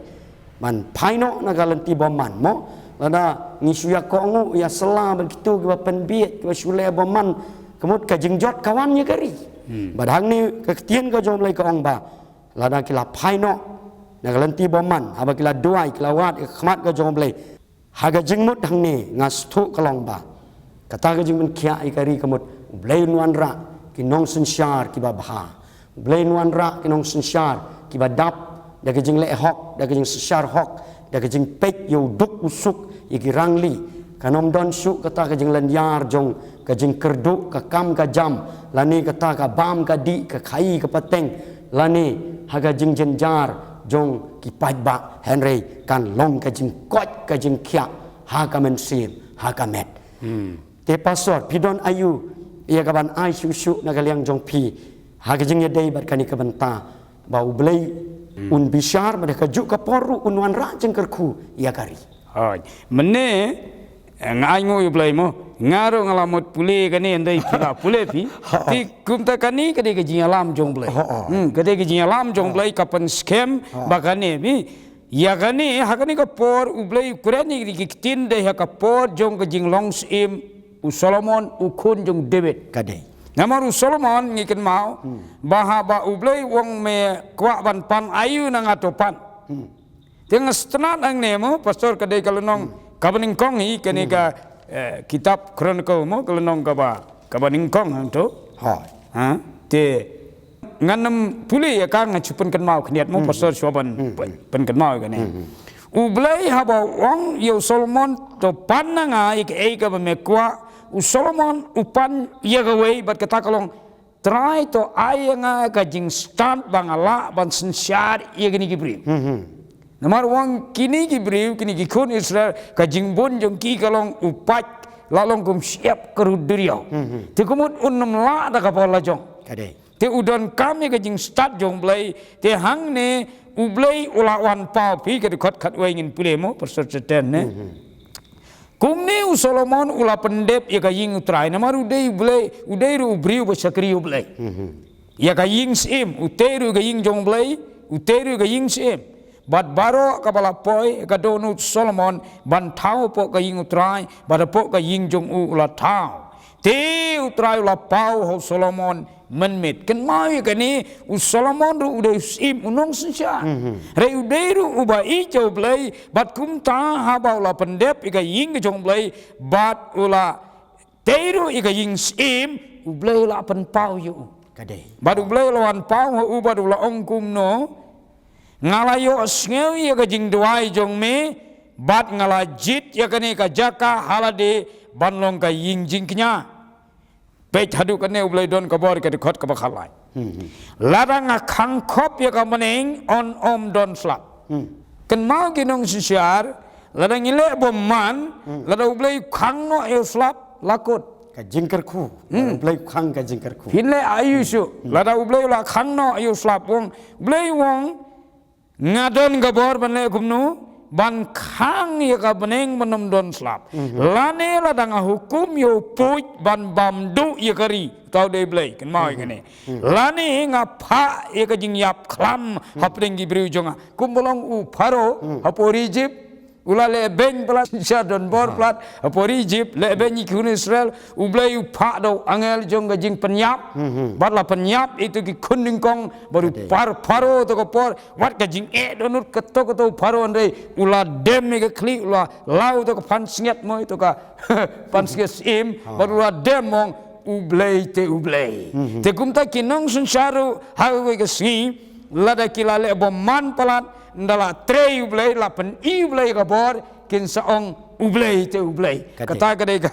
ban phai noh na ka lynti bymman mo. Lada ngi shu ïa kohnguh ïa sla bad kito kiba pynbieit, kiba shu leh bymman, ka mut ka jingjot ka wan ïa ka ri. Bad hangne ka ktien ka jong U Blei ka ong ba lada ki la phai noh na ka lynti bymman, haba ki la duwai, ki la wad ïa ka khmat ka jong U Blei, ha ka jingmut hangne nga sngewthuh ka long ba kata ka jingpynkhiah ïa ka ri ka mut U Blei un wanrah ki nongsynshar kiba bha. U Blei un wanrah ki nongsynshar kiba dap da ka jingleh hok, da ka jingsynshar hok, da ka jingpeit ïa u duk u suk, ïa ki rangli. Kan ym don shuh kata ka jinglynñiar jong ka jingkyrduh, ka kam ka jam, lane kata ka bam ka dih, ka khaii ka pateng, lane ha ka jingjynjar jong ki paidbah, hynrei kan long ka jingkoit ka jingkhiah ha ka mynsiem, ha ka met. Te Pastor, phi don aïu ïa kaban ai shuh shuh na ka liang jong phi ha ka jingïadei bad kane ka bynta, ba U Blei un bishar, bad ha kajuh ka por ruh un wanrah jingkyrkhu ïa ka ri? Hooid. Mynne, eh, nga ainguh ïa U Blei mo. Nga ruh nga la mut pule kane, hynrei phi la pule phi. Te kumta kane ka dei ka jingïalam jong U Blei. Hmm, ka dei ka jingïalam jong U Blei, ka pynskhem ba kane phi. Ïa kane, ha kane ka por U Blei u kren ïa ki ktien dei ha ka por jong ka jinglong syiem u Solomon, u khun jong David. Ka dei. Namar u Solomon ngi kynmaw ba haba U Blei u ong, me kwah ban pan aïu na nga to pan. Te nga sngewtynnat hangne mo, Pastor, ka dei ka lynnong kaba nyngkong hi kane ka, eh, kitab Chronicle mo, ka lynnong kaba, kaba nyngkong hangto. Ha. Te ngan ym pule ïa ka, ngan shu pynkynmaw khyndiat mo, Pastor, shuwa ban pyn-, pynkynmaw ïa kane. U Blei haba u ong ïa u Solomon, to pan na nga ïa kaei kaba me kwah, u Solomon u pan ïa kawei bad kata ka long, Trai to ai ïa nga ka jingstad ba nga lah ban synshar ïa kine ki briew. Namar u ong kine ki briew, kine ki khun Israel, ka jingbun jong ki ka long u pait, la long kum shyiap ka rud duriaw. Te kumut un nym lah da ka bor la jong. Ka dei. Te u donkam ïa ka jingstad jong u Blei, te hangne u Blei u la wan paw, phi ka dkhot khatwei ngin pule mo, Pastor Chetan ne. Kumne u Solomon u la pyndep ïa ka ïing u Trai, namar u dei u Blei, u dei ruh u briew ba shakri u Blei. Ïa ka ïing syiem, u tei ruh ïa ka ïing jong u Blei, u tei ruh ïa ka ïing syiem. Bad baroh kaba la poi ïa ka dohnud Solomon ban thaw hapoh ka ïing u Trai, bad hapoh ka ïing jong u u la thaw. Te u Trai u la paw ha u Solomon mynmiet. Kynmaw ïa kane, u Solomon ruh u dei u syiem, u nongsynshar. Hynrei u dei ruh uba ïeit ïa u Blei, bad kumta haba u la pyndep ïa ka ïing ka jong u Blei, bad u la tei ruh ïa ka ïing syiem, u Blei u la pynpaw ïa u. Ka dei. Bad u Blei u la wan paw ha u bad u la ong kumno, nga la ïohsngew ïa ka jingduwai jong me, bad nga la jied ïa kane ka jaka ha lade ban long ka ïing jingkñia. Peit haduh kane u Blei don ka bor, ka dkhot kaba khatlai. Lada nga khang khop ïa ka bneng, yn ym don slap. Kynmaw ki nongsynshar, lada ngi leh bymman, lada u Blei u khang noh ïa u slap, la kut. Ka jingkyrkhu. Lada u Blei u khang ka jingkyrkhu. Phin leh aïu shuh, lada u Blei u la khang noh ïa u slap, u ong, u Blei u ong, nga don ka bor ban leh kumno, ban khang ïa ka bneng ban ym don slap. Lane lada nga hukum ïa u puit ban bam duh ïa ka ri, uta u dei u Blei, kynmaw ïa kane. Lane nga phah ïa ka jingïap khlam hapdeng ki briew jong nga. Kumba long u Pharaoh hapoh Egypt, u la lehbeiñ palat, sha don bor palat, hapoh Egypt, lehbeiñ ïa ki khun Israel, u Blei u phah da u angel jong ka jingpynïap, bad la pynïap ïa kito ki khun nyngkong, bad u par Pharaoh to ka por, wat ka jingeh dohnud kato kato u Pharaoh, hynrei u la dem ïa ka khlieh, u la law to ka pansngiat mo, to ka pansngiat syiem, bad u la dem, u ong u Blei te u Blei. Te kumta ki nongsynshar ruh ha kawei ka sngi, lada ki la leh bymman palat, ynda la trei u Blei, la pyni u Blei ka bor, kin sa ong u Blei te u Blei. Ka dei. Kata ka dei ka,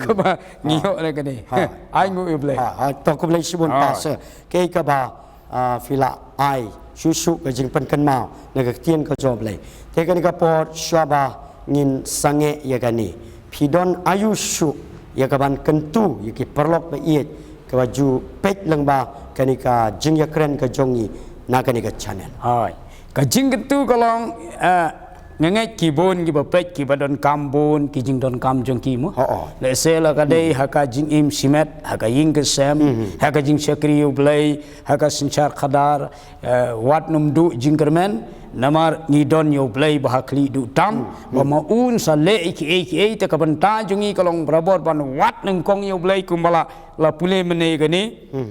kaba ngi ïoh na ka dei. Ai nguh ïa u Blei. Ha, ha, to khublei shibun Pastor. Kaei kaba, ah, phi la ai shuh shuh ka jingpynkynmaw na ka ktien ka jong u Blei. Te kane ka por shuwa ba ngin sangeh ïa kane, phi don aïu shuh ïa kaban kyntu ïa ki paralok ba ïeit, kaba ju peit lyngba kane ka jingïakren ka jong ngi na kane ka channel. Hooid. Ka jingkyntu ka long, eh, nga ngeit ki bun kiba peit kiba donkam bun ki jingdonkam jong ki mo. Hooid. Lehse la ka dei ha ka jingim shimet, ha ka ïing ka sem, ha ka jingshakri ïa u Blei, ha ka synshar khadar, eh, wat nym duh jingkyrmen, namar ngi don ïa u Blei ba ha khlieh duh tam, ba ma un sa leh ïa kiei kiei, te ka bynta jong ngi ka long barabor ban wad nyngkong ïa u Blei kumba la, la pule mynne kane,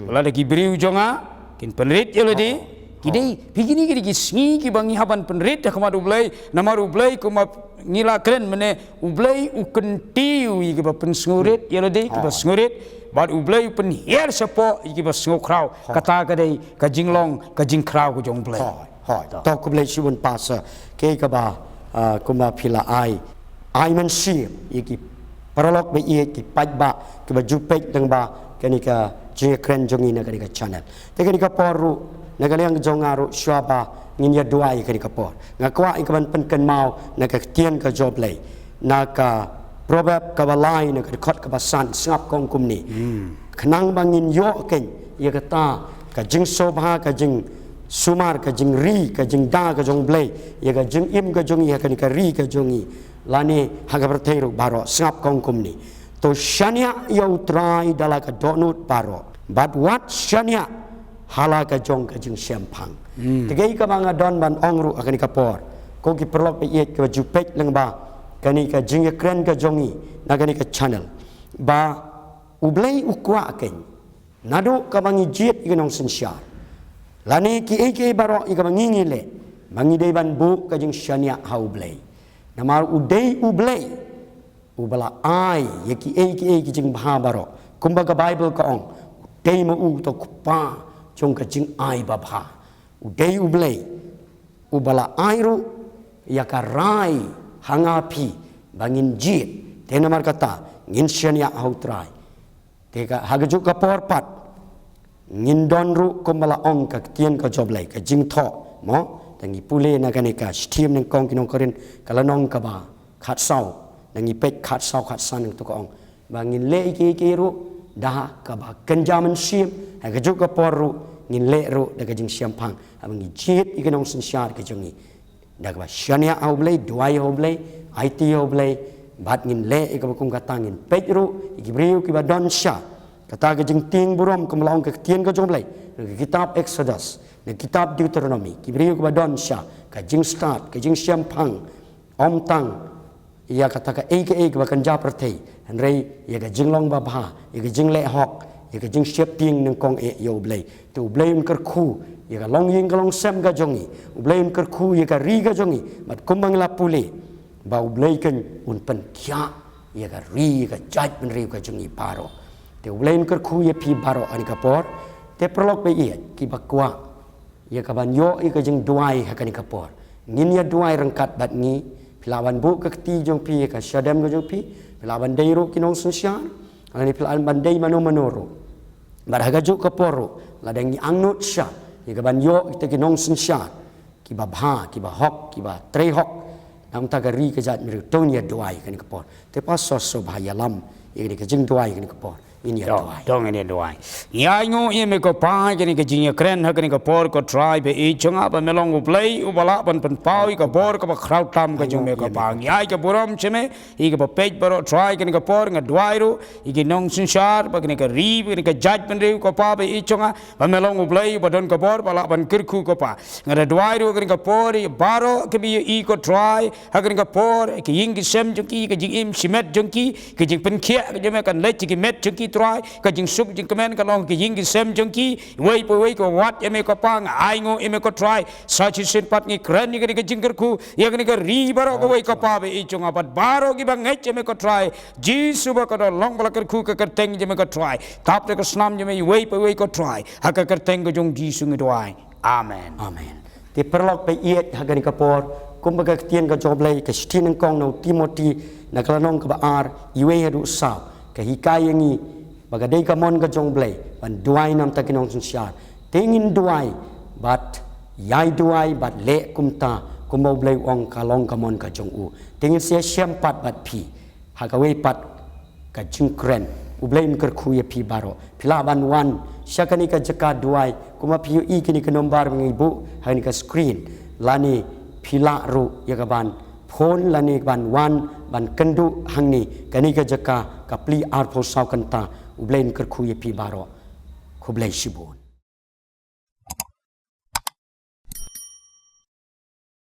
lada ki briew jong nga kin pynrit ïa lade. Ki dei, phi, kine ki dei ki sngi kiba ngi hap ban pynrit ha khmat u Blei, namar u Blei kumba ngi la kren mynne, u Blei u kyntiew ïa kiba pynsngewrit ïa lade, kiba sngewrit, bad u Blei u pynhiar shapoh ïa kiba sngewkhraw. Kata ka dei ka jinglong, ka jingkhraw ka jong u Blei. Hooid, hooid. To khublei shibun Pastor, kaei kaba, ah, kumba phi la ai, ai mynsiem ïa ki paralok ba ïeit, ki paidbah kiba ju peit lyngba kane ka jingïakren jong ngi na kane ka channel. Te kane ka por ruh, na ka liang jong nga ruh, shuwa ba ngin ïa duwai kane ka por, nga kwah ïa kaban pynkynmaw na ka ktien ka jong u Blei, na ka Proverb kaba lai, na ka dkhot kaba san, sngap ka ong kumne. Khnang ba ngin ïoh keiñ ïa kata ka jingsngewbha, ka jingsumar, ka jingri, ka jingda ka jong u Blei ïa ka jingim ka jong ngi ha kane ka ri ka jong ngi, lane ha ka pyrthei ruh baroh, sngap ka ong kumne. To shaniah ïa u Trai da la ka dohnud baroh, bad wat shaniah ha la ka jong ka jingshemphang. Te kaei kaba nga don ban ong ruh ha kane ka por, ko ki paralok ba ïeit kiba ju peit lyngba kane ka jingïakren ka jong ngi na kane ka channel, ba u Blei u kwah keiñ, naduh kaba ngi jied ïa ki nongsynshar, lane kiei kiei baroh ïa kaba ngi, ngi leh, ba ngi dei ban buh ka jingshaniah ha u Blei. Namar u dei u Blei uba la ai ïa kiei kiei ki jingbha baroh. Kumba ka Baibl ka ong, u dei ma u uto u Kpa jong ka jingai babha. U dei u Blei uba la ai ruh ïa ka rai ha nga phi ba ngin jied. Te namar kata ngin shaniah ha U Trai. Te ka ha ka juk ka por pat ngin don ruh kumba la ong ka ktien ka jong U Blei, ka jingthoh mo. Te ngi pule na kane ka shithi nyngkong ki nong Korinth ka lynnong kaba khatsaw, na ngi peit khatsaw khatsan nangtu ka ong ba ngin leh ïa ki, ïa ki ruh da kaba kynja mynsiem, ha ka juk ka por ruh ngin leh ruh da ka jingshemphang, haba ngi jied ïa ki nongsynshar ka jong ngi da kaba shaniah ha U Blei, duwai ha U Blei, aiti ha U Blei, bad ngin leh ïa kaba kum kata, ngin peit ruh ïa ki briew kiba don sha kata ka jingtieng burom kumba la ong ka ktien ka jong U Blei, na ka kitab Exodus, na ka kitab Deuteronomy, ki briew kiba don sha ka jingstad, ka jingshemphang, ym tang ïa kata kaei kaei kaba kynja pyrthei, hynrei ïa ka jinglong babha, ïa ka jingleh hok, ïa ka jingsheptieng nyngkong eh ïa U Blei. Te U Blei un kyrkhu ïa ka longïing ka longsem ka jong ngi. U Blei un kyrkhu ïa ka ri ka jong ngi. Bad kumba ngi la pule ba U Blei kan un pynkhiah ïa ka ri, ïa ka jaitbynriew ka jong ngi baroh. Te U Blei un kyrkhu ïa phi baroh ha kane ka por. Te paralok ba ïeit, kiba kwah ïa kaban ïoh ïa ka jingduwai ha kane ka por, ngin ïa duwai ryngkat bad ngi. Phi lah ban buh ka kti jong phi ha ka shadem ka jong phi. Phi lah ban dei ruh ki nongsynshar, lane phi lah ban dei mano mano ruh. Bad ha ka juk ka por ruh, lada ngi angnud sha ïa kaban ïoh kita ki nongsynshar kiba bha, kiba hok, kiba trei hok, namar ka ri ka jaitbynriew, to ngin ïa duwai ha kane ka por. Te Pastor Sopha, ïalam ïa kane ka jingduwai ha kane ka por. Ngin ïa duwai. To ngin ïa duwai. Ngi ainguh ïa me ko Pa, kane ka jingïakren ha kane ka por ko Trai ba ïeit jong nga, ba me long U Blei uba lah ban pynpaw ïa ka bor kaba khraw tam ka jong me ko Pa. Ngi ai ka burom sha me ïa kaba peit baroh Trai ha kane ka por. Nga duwai ruh ïa ki nongsynshar, ba kane ka ri, ba kane ka jaitbynriew ko Pa ba ïeit jong nga, ba me long U Blei uba don ka bor ba lah ban kyrkhu ko Pa. Nga da duwai ruh ha kane ka por ïa baroh kiba ïohi ko Trai ha kane ka por, ka ïing ka sem jong ki, ka jingim shimet jong ki, ka jingpynkhiah ka jong me kan leit sha ki met jong ki Trai, ka jingsuk jingkmen kan long ha ka ïing ka sem jong ki. Iwei pa iwei kiba wad ïa me ko Pa, nga ainguh ïa me ko Trai. Sa shisien pat ngi kren ïa kane ka jingkyrkhu ïa kane ka ri baroh kawei ko Pa ba ïeit jong nga, bad baroh kiba ngeit ïa me ko Trai Jisu, ba ka don long ba la kyrkhu ka kyrteng jong me ko Trai. Tap da ka snam jong me iwei pa iwei ko Trai, ha ka kyrteng ka jong Jisu ngi duwai. Amen. Amen. Te paralok ba ïeit, ha kane ka por, kumba ka ktien ka jong U Blei, ka shithi nyngkong na u Timothy, na ka lynnong kaba ar, iwei haduh saw, ka hikai ïa ngi ba ka dei ka mon ka jong U Blei ban duwai namar ki nongsynshar. Te ngin duwai bad ïai duwai bad leh kumta, kumba U Blei u ong, ka long ka mon ka jong u. Te ngin sa ïashem pat bad phi ha kawei pat ka jingkren. U Blei un kyrkhu ïa phi baroh. Phi lah ban wan sha kane ka jaka duwai, kumba phi ïohi kine ki nombar ba ngi buh ha kane ka screen, lane phi lah ruh ïa kaban phone lane ban wan ban kynduh hangne, kane ka jaka ka plie arphew saw kynta. U Blei un kyrkhu ïa phi baroh. Khublei shibun.